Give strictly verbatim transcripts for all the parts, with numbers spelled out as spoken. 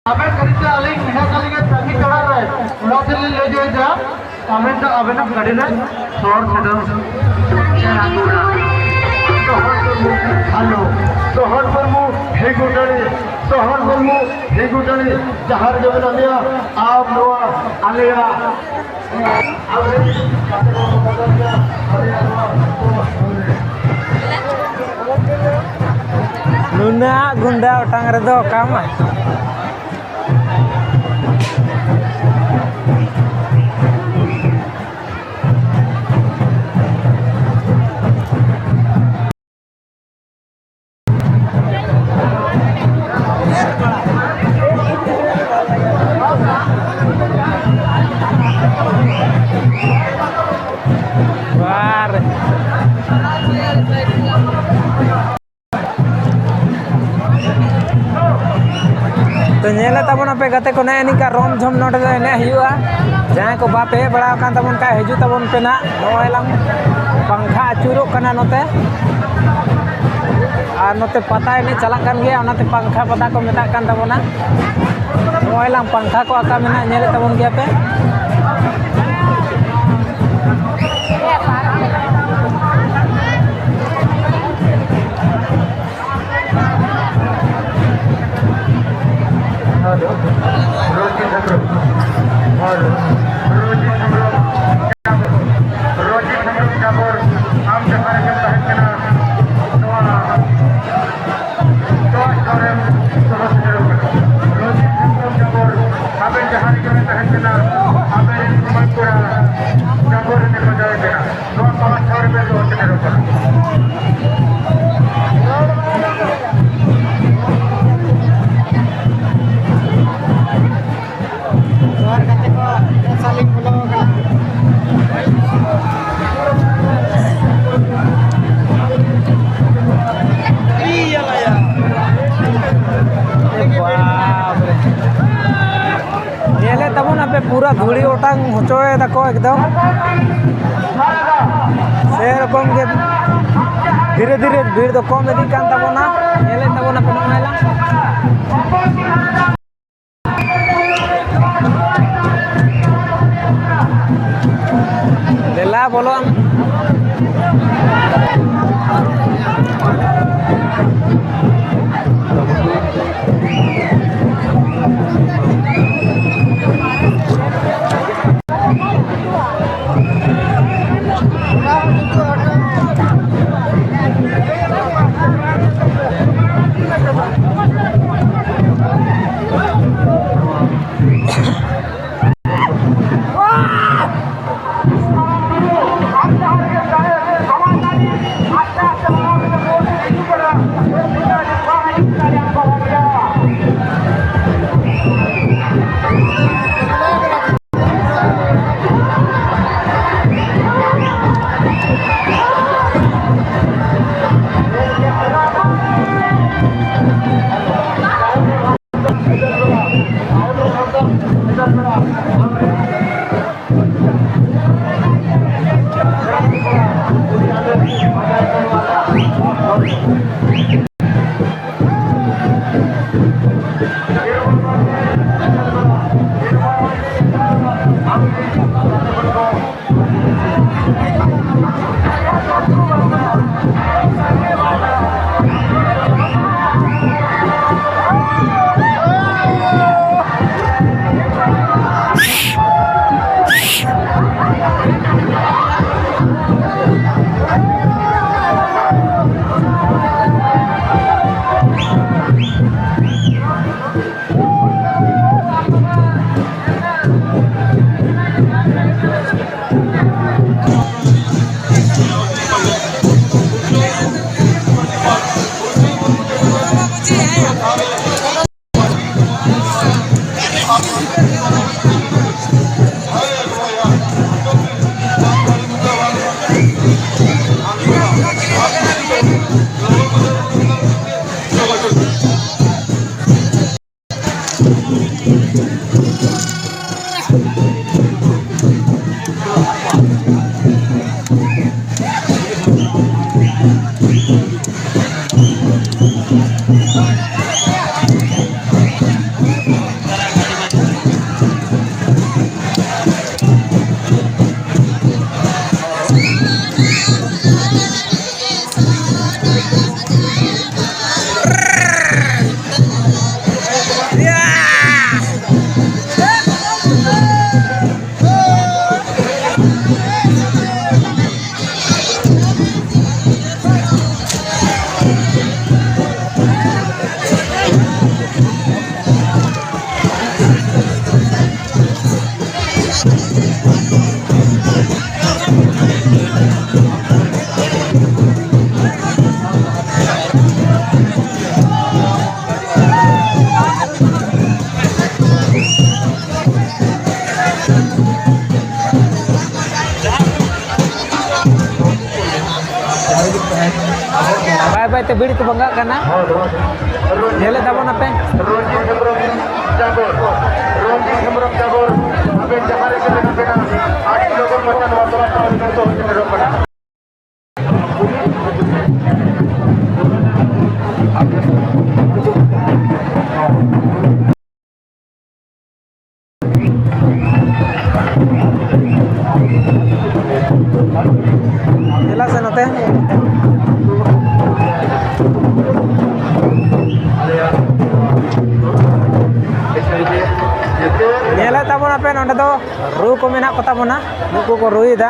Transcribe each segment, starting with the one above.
ᱟᱵᱮᱱ ᱠᱷᱟᱹᱛᱤᱨ ᱛᱮ ᱟᱹᱞᱤᱧ ᱦᱮᱡ ᱠᱟᱛᱮ ᱜᱮ ᱛᱟᱺᱜᱤ ᱛᱟᱲᱟᱜ ᱨᱮ, ᱚᱱᱟ ᱛᱮᱞᱤᱧ ᱞᱟᱹᱭ ᱦᱚᱪᱚᱭᱮᱫᱟ, ᱟᱵᱮᱱ ᱫᱚ ᱟᱵᱮᱱᱟᱜ ᱜᱟᱹᱰᱤ ᱨᱮ ᱥᱚᱦᱚᱨ ᱥᱮᱴᱮᱨ᱾ ᱦᱮᱞᱳ, ᱥᱚᱦᱚᱨ ᱢᱩᱨᱢᱩ ᱦᱮᱸᱜᱩᱴᱟᱹᱲᱤ, ᱥᱚᱦᱚᱨ ᱢᱩᱨᱢᱩ ᱦᱮᱸᱜᱩᱴᱟᱹᱲᱤ, ᱡᱟᱦᱟᱸ ᱨᱮᱜᱮ ᱢᱮᱱᱟᱜ ᱢᱮᱭᱟ, ᱟᱢ ᱱᱚᱣᱟ ᱟᱞᱮᱭᱟᱜ ᱱᱩᱱᱟᱹᱜ ᱜᱩᱱᱰᱟ ᱚᱴᱟᱝ ᱨᱮᱫᱚ ᱚᱠᱟ ᱢᱟ᱾ ᱵᱟᱨ᱾ ᱛᱚ, ᱧᱮᱞᱮᱫ ᱛᱟᱵᱚᱱᱟᱯᱮ ᱜᱟᱛᱮ ᱠᱚ, ᱱᱮᱜᱼᱮ ᱱᱤᱝᱠᱟ ᱨᱚᱢ ᱡᱷᱚᱢ ᱱᱚᱰᱮ ᱫᱚ ᱮᱱᱮᱡ ᱦᱩᱭᱩᱜᱼᱟ᱾ ᱡᱟᱦᱟᱸᱭ ᱠᱚ ᱵᱟᱯᱮ ᱦᱮᱡ ᱵᱟᱲᱟ ᱟᱠᱟᱱ ᱛᱟᱵᱚᱱ ᱠᱷᱟᱡ, ᱦᱤᱡᱩᱜ ᱛᱟᱵᱚᱱ ᱯᱮ ᱱᱟᱜ᱾ ᱱᱚᱜᱼᱚᱭ ᱞᱟᱝ ᱯᱟᱝᱠᱷᱟ ᱟᱹᱪᱩᱨᱚᱜ ᱠᱟᱱᱟ ᱱᱚᱛᱮ, ᱟᱨ ᱱᱚᱛᱮ ᱯᱟᱛᱟ ᱮᱱᱮᱡ ᱪᱟᱞᱟᱜ ᱠᱟᱱ ᱜᱮᱭᱟ, ᱚᱱᱟᱛᱮ ᱯᱟᱝᱠᱷᱟ ᱯᱟᱛᱟ ᱠᱚ ᱢᱮᱛᱟᱜ ᱠᱟᱱ ᱛᱟᱵᱚᱱᱟ᱾ ᱱᱚᱜᱼᱚᱭ ᱞᱟᱝ ᱯᱟᱝᱠᱷᱟ ᱠᱚ ᱟᱠᱟ ᱢᱮᱱᱟᱜ, ᱧᱮᱞᱮᱫ ᱛᱟᱵᱚᱱ ᱜᱮᱭᱟ ᱯᱮ᱾ ᱟᱨ ᱨᱚᱡᱤᱛ ᱦᱮᱢᱵᱨᱚᱢ, ᱟᱨ ᱨᱚᱡᱤᱛ ᱦᱮᱢᱵᱨᱚᱢ, ᱨᱚᱡᱤᱛ ᱦᱮᱢᱵᱨᱚᱢ ᱡᱟᱵᱚᱨ, ᱟᱢ ᱡᱟᱦᱟᱸ ᱨᱮᱜᱮᱢ ᱛᱟᱦᱮᱸ ᱠᱟᱱᱟ, ᱱᱚᱣᱟ ᱴᱚᱪ ᱫᱚᱨᱮᱢ ᱥᱚᱦᱚ ᱥᱮᱴᱮᱨᱚᱜ ᱠᱟᱱᱟ᱾ ᱨᱚᱡᱤᱛ ᱦᱮᱢᱵᱨᱚᱢ ᱡᱟᱵᱚᱨ, ᱟᱵᱮᱱ ᱡᱟᱦᱟᱸ ᱨᱮᱜᱮ ᱵᱮᱱ ᱛᱟᱦᱮᱸ ᱠᱟᱱᱟ, ᱟᱵᱮᱱ ᱨᱮᱱ ᱥᱚᱢᱟᱡᱽ ᱠᱚᱲᱟ ᱡᱟᱵᱚᱨ ᱨᱮᱱ ᱠᱚ ᱡᱟᱭ ᱠᱟᱱᱟ᱾ ᱱᱚᱣᱟ ᱯᱟᱲᱟ ᱴᱷᱟᱶ ᱨᱮ ᱵᱮᱥ ᱵᱚᱱ ᱥᱮᱴᱮᱨᱚᱜ ᱠᱟᱱᱟ᱾ ᱡᱚᱦᱟᱨ ᱜᱟᱛᱮ ᱠᱚ, ᱱᱮᱥ ᱞᱤᱧ ᱵᱚᱞᱚ ᱟᱠᱟᱱᱟ᱾ ᱵᱟᱯ ᱨᱮ᱾ ᱧᱮᱞᱮᱫ ᱛᱟᱵᱚᱱ ᱟᱯᱮ, ᱯᱩᱨᱟᱹ ᱫᱷᱩᱲᱤ ᱚᱴᱟᱝ ᱦᱚᱪᱚᱭ ᱫᱟᱠᱚ ᱮᱠᱫᱚᱢ᱾ ᱥᱮᱨᱚᱠᱚᱢ ᱜᱮ ᱫᱷᱤᱨᱮ ᱫᱷᱤᱨᱮ ᱵᱷᱤᱲ ᱫᱚ ᱠᱚᱢ ᱤᱫᱤᱜ ᱠᱟᱱ ᱛᱟᱵᱚᱱᱟ᱾ ᱧᱮᱞᱮᱫ ᱛᱟᱵᱚᱱ ᱟᱯᱮ ᱱᱚᱜᱼᱚᱭ ᱞᱟᱝ ᱫᱮᱞᱟ ᱵᱚᱞᱚᱱ᱾ ᱛᱮ ᱵᱤᱲᱤ ᱠᱚ ᱵᱚᱸᱜᱟᱜ ᱠᱟᱱᱟ᱾ ᱧᱮᱞᱮᱫ ᱛᱟᱵᱚᱱᱟᱯᱮ᱾ ᱨᱚᱧᱡᱤᱛ ᱦᱮᱢᱵᱨᱚᱢ ᱡᱟᱵᱚᱨ, ᱨᱚᱧᱡᱤᱛ ᱦᱮᱢᱵᱨᱚᱢ ᱡᱟᱵᱚᱨ, ᱟᱵᱮᱱ ᱡᱟᱦᱟᱸ ᱨᱮᱜᱮ ᱢᱮᱱᱟᱜ ᱵᱮᱱᱟ, ᱟᱹᱰᱤ ᱞᱚᱜᱚᱱ ᱢᱟᱪᱷᱟ ᱱᱚᱣᱟ ᱛᱚᱨᱟ ᱴᱷᱟᱶ ᱨᱮ ᱡᱚᱛᱚ ᱦᱚᱲ ᱥᱮᱴᱮᱨᱚᱜ ᱠᱟᱱᱟ᱾ ᱫᱮᱞᱟ ᱥᱮ ᱱᱚᱛᱮ᱾ ᱧᱮᱞᱮᱫ ᱛᱟᱵᱚᱱᱟᱯᱮ, ᱱᱚᱸᱰᱮ ᱫᱚ ᱨᱩ ᱠᱚ ᱢᱮᱱᱟᱜ ᱠᱚᱛᱟ ᱵᱚᱱᱟ, ᱱᱩᱠᱩ ᱠᱚ ᱨᱩᱭᱮᱫᱟ᱾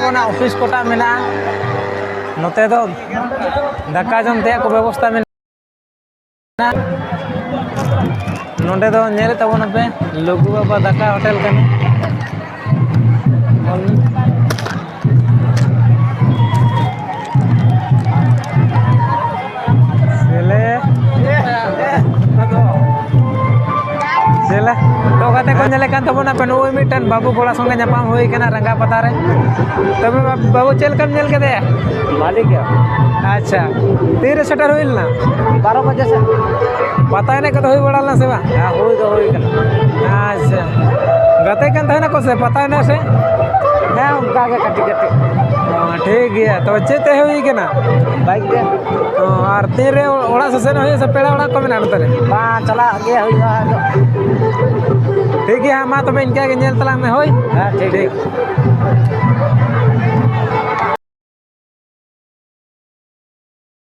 ᱚᱱᱟ ᱚᱯᱷᱤᱥ ᱠᱚᱴᱟ ᱢᱮᱱᱟᱜᱼᱟ᱾ ᱱᱚᱛᱮ ᱫᱚ ᱫᱟᱠᱟ ᱡᱚᱢ ᱛᱮᱭᱟᱜ ᱠᱚ ᱵᱮᱵᱚᱥᱛᱷᱟ ᱢᱮᱱᱟᱜᱼᱟ᱾ ᱱᱚᱰᱮ ᱫᱚ ᱧᱮᱞᱮᱫ ᱛᱟᱵᱚᱱᱟᱯᱮ, ᱞᱩᱜᱩ ᱵᱟᱵᱟ ᱫᱟᱠᱟ ᱦᱳᱴᱮᱞ ᱠᱟᱱᱟ᱾ ᱪᱮᱞᱮ? ᱪᱮᱞᱮ? ᱛᱚ ᱜᱟᱛᱮ ᱠᱚ, ᱧᱮᱞᱮᱫ ᱠᱟᱱ ᱛᱟᱵᱚᱱᱟ ᱯᱮ, ᱱᱩᱭ ᱢᱤᱫᱴᱮᱱ ᱵᱟᱹᱵᱩ ᱠᱚᱲᱟ ᱥᱚᱸᱜᱮ ᱧᱟᱯᱟᱢ ᱦᱩᱭ ᱠᱟᱱᱟ ᱨᱟᱸᱜᱟ ᱯᱟᱛᱟ ᱨᱮ᱾ ᱛᱚᱵᱮ ᱵᱟ-, ᱵᱟᱹᱵᱩ, ᱪᱮᱫ ᱞᱮᱠᱟᱢ ᱧᱮᱞ ᱠᱮᱫᱮᱭᱟ? ᱵᱷᱟᱞᱤ ᱜᱮ᱾ ᱟᱪᱪᱷᱟ, ᱛᱤᱨᱮ ᱥᱮᱴᱮᱨ ᱦᱩᱭ ᱞᱮᱱᱟ? ᱵᱟᱨᱚ ᱵᱟᱡᱮ ᱥᱮᱫ᱾ ᱯᱟᱛᱟ ᱮᱱᱮᱡ ᱠᱚᱫᱚ ᱦᱩᱭ ᱵᱟᱲᱟ ᱞᱮᱱᱟ ᱥᱮ ᱵᱟᱝ? ᱦᱮᱸ, ᱦᱩᱭ ᱫᱚ ᱦᱩᱭ ᱠᱟᱱᱟ᱾ ᱟᱪᱪᱷᱟ, ᱜᱟᱛᱮ ᱠᱟᱱ ᱛᱟᱦᱮᱱᱟᱠᱚ ᱥᱮ ᱯᱟᱛᱟ ᱮᱱᱮᱡ ᱥᱮ? ᱦᱮᱸ, ᱚᱱᱠᱟ ᱜᱮ ᱠᱟᱹᱴᱤᱡ ᱠᱟᱹᱴᱤᱡ᱾ ᱚ, ᱴᱷᱤᱠ ᱜᱮᱭᱟ᱾ ᱛᱚᱵᱮ ᱪᱮᱫ ᱛᱮ ᱦᱩᱭ ᱠᱟᱱᱟ? ᱵᱟᱭᱤᱠ ᱛᱮ᱾ ᱚ, ᱟᱨ ᱛᱤᱱᱨᱮ ᱚᱲᱟᱜ ᱥᱮᱫ ᱥᱮᱱ ᱦᱩᱭᱩᱜᱼᱟ ᱥᱮ ᱯᱮᱲᱟ ᱚᱲᱟᱜ ᱠᱚ ᱢᱮᱱᱟᱜᱼᱟ ᱱᱚᱛᱮ ᱨᱮ? ᱵᱟᱝ, ᱪᱟᱞᱟᱜ ᱜᱮ ᱦᱩᱭᱩᱜᱼᱟ ᱟᱫᱚ᱾ ᱴᱷᱤᱠ ᱜᱮᱭᱟ, ᱢᱟ ᱛᱚᱵᱮ ᱤᱱᱠᱟᱹ ᱜᱮ ᱧᱮᱞ ᱛᱟᱞᱟᱝ ᱢᱮ, ᱦᱳᱭ? ᱦᱮᱸ, ᱴᱷᱤᱠ ᱜᱮᱭᱟ᱾